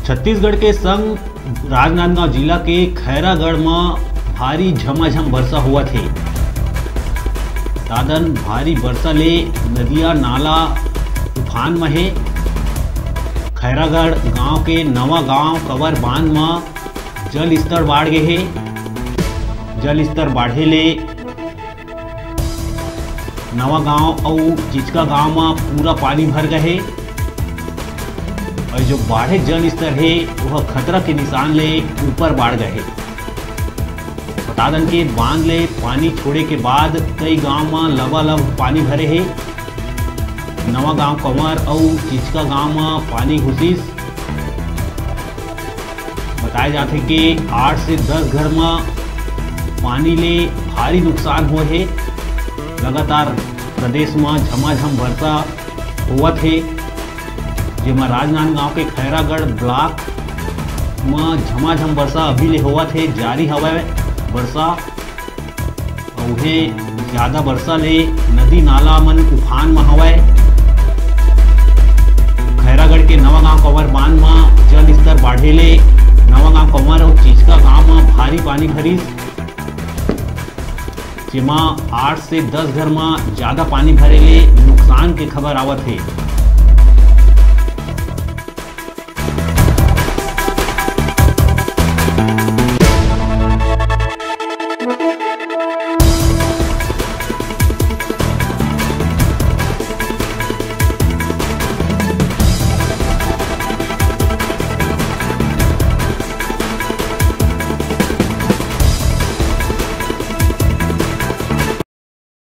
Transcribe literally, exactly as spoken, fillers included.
छत्तीसगढ़ के संग राजनांदगांव जिला के खैरागढ़ म भारी झमाझम बरसा होवत हे। बता दन, भारी बरसा ले नदिया नाला उफान म हे। खैरागढ़ गांव के नवा गांव कवर बांध म जल स्तर बाढ़ गे हे। जल स्तर बाढ़े ले नवा गांव अउ चिचका गांव म पूरा पानी भर गए हे। अउ जो बाढ़े जल स्तर हे, वह खतरा के निशान ले ऊपर बाढ़ गए हे। बता दन के बांध ले पानी छोड़े के बाद कई गांव म लबालब पानी भरे हे। नवा गांव कंवर अउ चिचका गांव म पानी घुसिस। बताए जाथे कि आठ से दस घर म पानी ले भारी नुकसान होए हे। लगातार प्रदेश म झमाझम बरसा होवत हे, जेमा राजनांदगांव के खैरागढ़ ब्लॉक म झमाझम बरसा अभी ले होवत हे, जारी हवय बरसा। अउ उहें, ज्यादा बरसा ले नदी नाला मन उफान म हवय। खैरागढ़ के नवा गांव कंवर बांध म जल स्तर बाढ़े ले नवा गांव कंवर अउ चिचका गांव म भारी पानी भरिस, जेमा आठ से दस घर म ज्यादा पानी भरे ले नुकसान के खबर आवत हे।